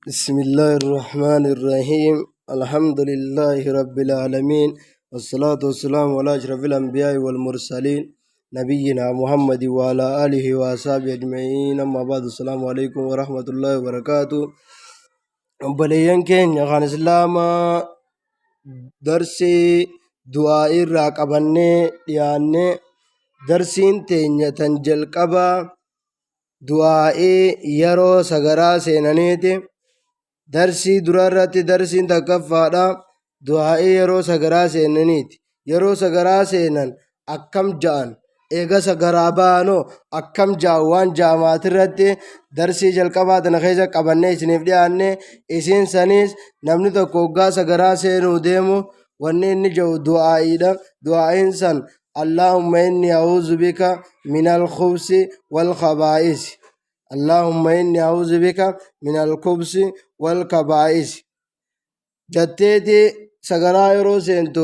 بسم الله الرحمن الرحيم. الحمد لله رب العالمين، والصلاة والسلام على أشرف الأنبياء والمرسلين، نبينا محمد وعلى آله وأصحابه أجمعين. أما بعد، السلام عليكم ورحمة الله وبركاته. Obboleeyyan keenya kan Islaamaa, darsii du'aa irraa qabannee dhiyaannee, darsiin teenya tan jalqabaa du'aa'ii yeroo sagaraa seenaniiti. Darsii dura irratti darsiin takkaffaadha, du'aa'ii yeroo sagaraa seenaniiti. Yeroo sagaraa seenan akkam ja'an, eega sagaraa ba'anoo akkam ja'an, waan ja'amaatirratti darsii jalqabaa tana keessa qabannee isiniif dhiyaanne. Isiin saniis namni tokko hoggaa sagaraa seenuu deemu wanni inni ja'u du'aa'iidha. Du'aa'iin san: "Allaahumma inni a'uuzu bika minal khubsi wal khabaa'isi. Allaahumma inni a'uuzu bika minal khubsi wal kabaa'isi" jatteeti. Sagaraa yeroo seentu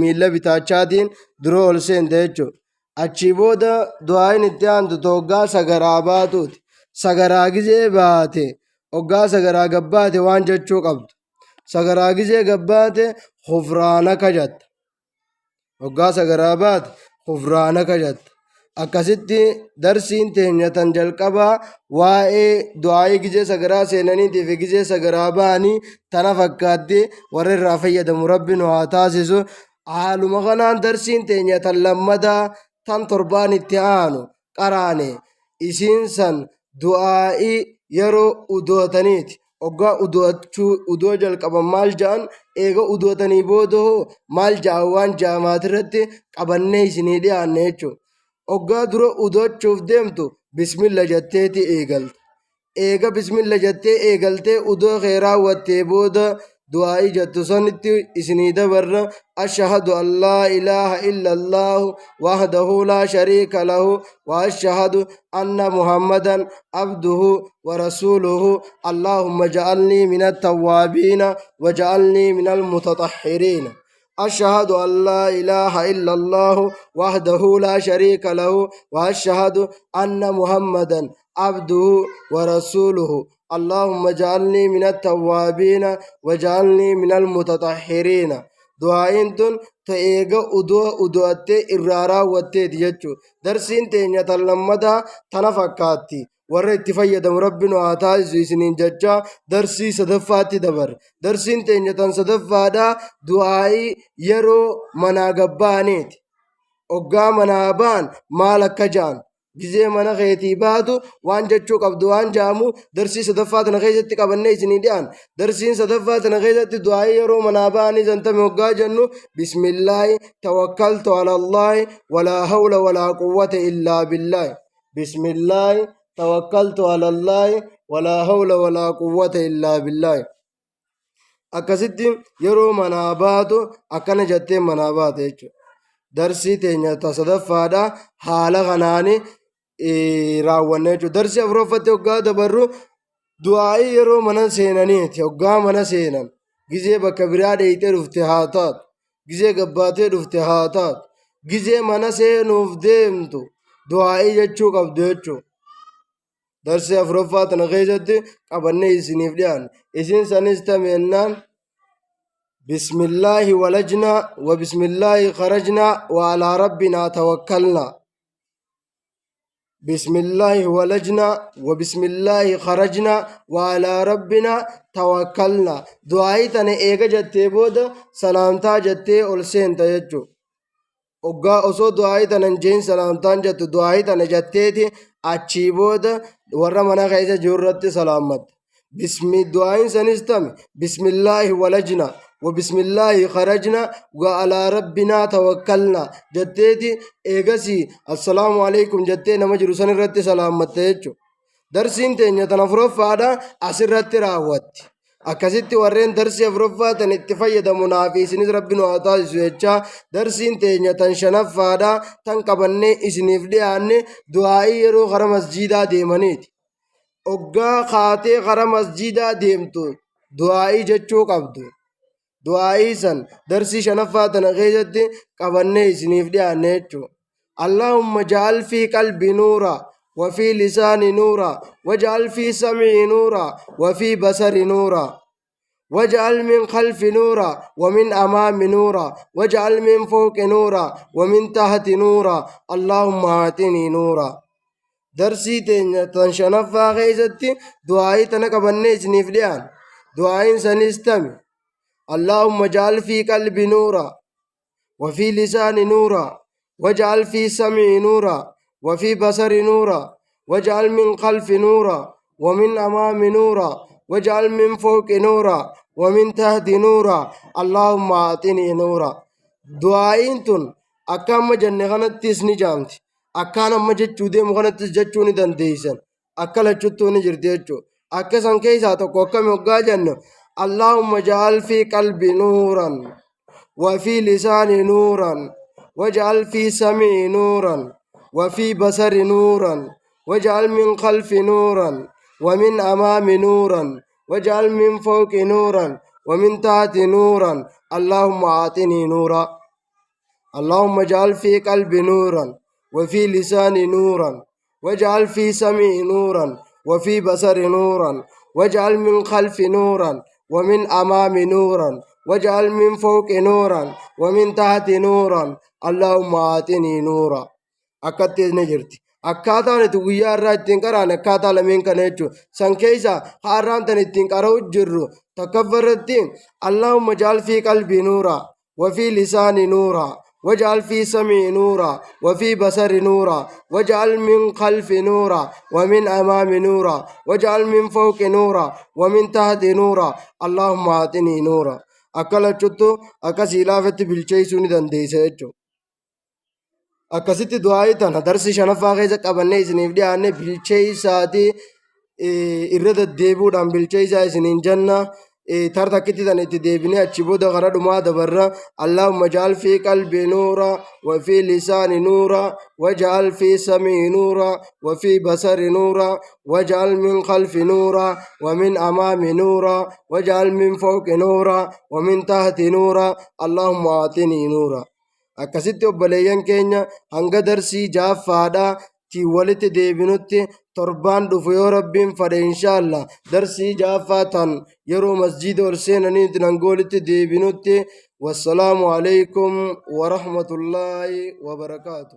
miilla bitaachaatiin dura ol seente jechuudha. Achii booda du'aa'iin itti aantu hoggaa sagaraa baatuuti. Sagaraa gizee baate, hoggaa sagaraa gabbaate waan jechuu qabdu. Sagaraa gizee gabbaate "Ghufraanaka" jatta. Hoggaa sagaraa baate "Ghufraanaka" jatta. Akkasitti darsiin teenya tan jalqabaa waa'ee du'aa'ii gizee sagaraa seenaniitii fi gizee sagaraa ba'anii tana fakkaatti. Warra irraa fayyadamu Rabbi nu haa taasisu. Haaluma kanaan darsiin teenya tan lammataa tan torbaan itti aanu qaraane, isiin san du'aa'ii yeroo udootaniiti. Hoggaa udoachuu udoo jalqaban maal ja'an, eega udootanii booda hoo maal ja'an, waan ja'amaatirratti qabannee isinii dhiyaanne jechuudha. Hoggaa dura udoachuuf deemtu "Bismilla" jetteeti eegalta. Eega "Bismilla" jettee eegaltee udoo kee raawwattee booda du'aa'ii jettu sanitti isinii dabarra. Ashhadu an laa ilaaha illallaahu wahdahu laa shariika lahu wa ashhadu anna Muhammadan abduhu wa rasuuluhu. Allaahumma ja'alnii min attawwaabiina wa ja'alnii min almutaxahhiriina. أشهد أن لا إله إلا الله وحده لا شريك له وأشهد أن محمدا عبده ورسوله. اللهم اجعلني من التوابين واجعلني من المتطهرين. Du'aa'iin tun ta eega udoo udo'attee irraa raawwatteeti jechuudha. Darsiin teenya tan lammataa tana fakkaatti. Warra itti fayyadamu Rabbi nu haa taasisu isiniin jecha darsii sadaffaatti dabarre. Darsiin teenya tan sadaffaadhaa du'aa'ii yeroo manaa gabba'aniiti. Hoggaa manaa ba'an maal akka ja'an, gizee mana keetii baatu waan jechuu qabdu waan ja'amu darsii sadaffaa tana keessatti qabannee isinii dhi'aan. Darsiin sadaffaa tana keessatti du'aa'ii yeroo manaa ba'anii santame hoggaa jennu: "Bismillaahi tawakkaltu alallaahi walaa hawla walaa quwwata illaa billaahi. Bismillaahi tawakkaltu alallaahi walaa hawla walaa quwwata illaa billaahi." Akkasitti yeroo manaa baatu akkana jettee manaa baate jechuudha. Darsii teenya ta sadaffaadha haala kanaani raawwanne jechuudha. Darsii afuraffaatti hoggaa dabarru du'aa'ii yeroo mana seenaniiti. Hoggaa mana seenan, gizee bakka biraa dheeyxee dhufte haa taatu, gizee gabbaatee dhufte haa taatu, gizee mana seenuuf deemtu du'aa'ii jechuu qabdu jechuudha. Darsii afuraffaa tana keessatti qabannee isiniif dhiyaanne. Isin sanis tameennaan: "Bismillaahi walajnaa wa bismillaahi kharajnaa wa alaa rabbinaa tawakkalnaa. Bismillaahi walajnaa wa bismillaahi kharajnaa wa alaa rabbinaa tawakkalnaa." Du'aa'ii tana eega jettee booda salaamtaa jettee ol seenta jechuudha. Hoggaa osoo du'aa'ii tana hin jehin salaamtaan jettu, du'aa'ii tana jetteeti achii booda warra mana keessa jiru irratti salaammatta. Bismi du'aa'iin sanis tami: "Bismillaahi walajna wa bismillaahi kharajna wa alaa rabbinaa tawakkalna" jetteeti eegasii "Assalaamu alaikum" jettee nama jiru san irratti salaammatta jechuudha. Darsiin teenya tan afuraffaadha asirratti raawwatti. Akkasitti warreen darsii afuraffaa tan itti fayyadamu naa fi isinis Rabbi nu haa taasisu jechaa, darsiin teenya tan shanaffaadha tan qabannee isiniif dhiyaanne du'aa'ii yeroo kara masjiidaa deemaniiti. Oggaa kaatee kara masjiidaa deemtu du'aa'ii jechuu qabdu. Du'aa'ii san darsii shanaffaa tana keessatti qabannee isiniif dhiyaanne jechuudha. "Allahumma ja'al fi qalbi nuura وفي لساني نورا واجعل في سمعي نورا وفي بصري نورا واجعل من خلفي نورا ومن أمامي نورا واجعل من فوق نورا ومن تحت نورا اللهم آتني نورا. Darsii teenya tan shanaffaa keessatti du'aa'ii tana qabannee isiniif dhiyaan. Du'aa'iin sanis tami? Allaahumma ja'al fii qalbi nuura wa fii lisaani nuura waj'al fii sam'i nuura wa fii basari nuura waj'al min khalfi nuura wa min amaami nuura waj'al min fawqi nuura wa min tahti nuura Allaahumma a'tinii nuura. Du'aa'iin tun akka amma jenne kanattis ni jaamti. Akkaan amma jechuu deemu kanattis jechuu ni dandeeysan. Akka lachuttuu ni jirti jechuudha. Akka san keessaa tokko akkami hoggaa jennu, Allaahumma ja'al fi qalbi nuuran wa fi lisaani nuuran waj'al fi samii nuuran wa fi basari nuuran waj'al min khalfi nuuran wa min amaami nuuran waj'al min fawqi nuuran wa min tahti nuuran Allaahumma aaxinii nuuraa. اللهم اجعل في قلبي نورا وفي لساني نورا واجعل في سمعي نورا وفي بصري نورا واجعل من خلفي نورا ومن أمامي نورا واجعل من فوق نورا ومن تحت نورا اللهم آتني نورا. Akkatti ni jirti. Akkaataan itti guyyaa irraa ittiin qara'an akkaataa lameen kana jechuudha. San keessa har'aan tan ittiin qara'u jirru tokkoffaa irratti Allahumma jaal fi qalbii nuura wa fi lisaani nuura waj'al fi samii nuura wa fi basari nuura waj'al min khalfi nuura wa min amaami nuura waj'al min fawqi nuura wa min tahti nuura Allahumma aaxinii nuura. Akka lachuttu akka sii laafetti bilcheessuu ni dandeessa jechuudha. Akkasitti du'aa'ii tana darsii shanaffaa keessa qabannee isiniif dhiyaanne bilcheessaatii irra deddeebi'uudhaan bilcheessaa isiniin jenna. Tar takkitti tana itti deebinee achi booda gara dhumaa dabarra. Allahumma jaal fi qalbii nuura wa fi lisaani nuura waj'al fi samii nuura wa fi basari nuura waj'al min khalfi nuura wa min amaami nuura waj'al min fawqi nuura wa min tahti nuura Allahumma aatinii nuura. Akkasitti obboleeyyan keenya hanga darsii ja'affaadha tiin walitti deebinutti torbaan dhufu yoo Rabbiin fadhe inshaallah darsii ja'affaa tan yeroo masjiida ol seenaniitiin hanga walitti deebinutti, wassalaamu alaikum warahmatullaahi wabarakaatu.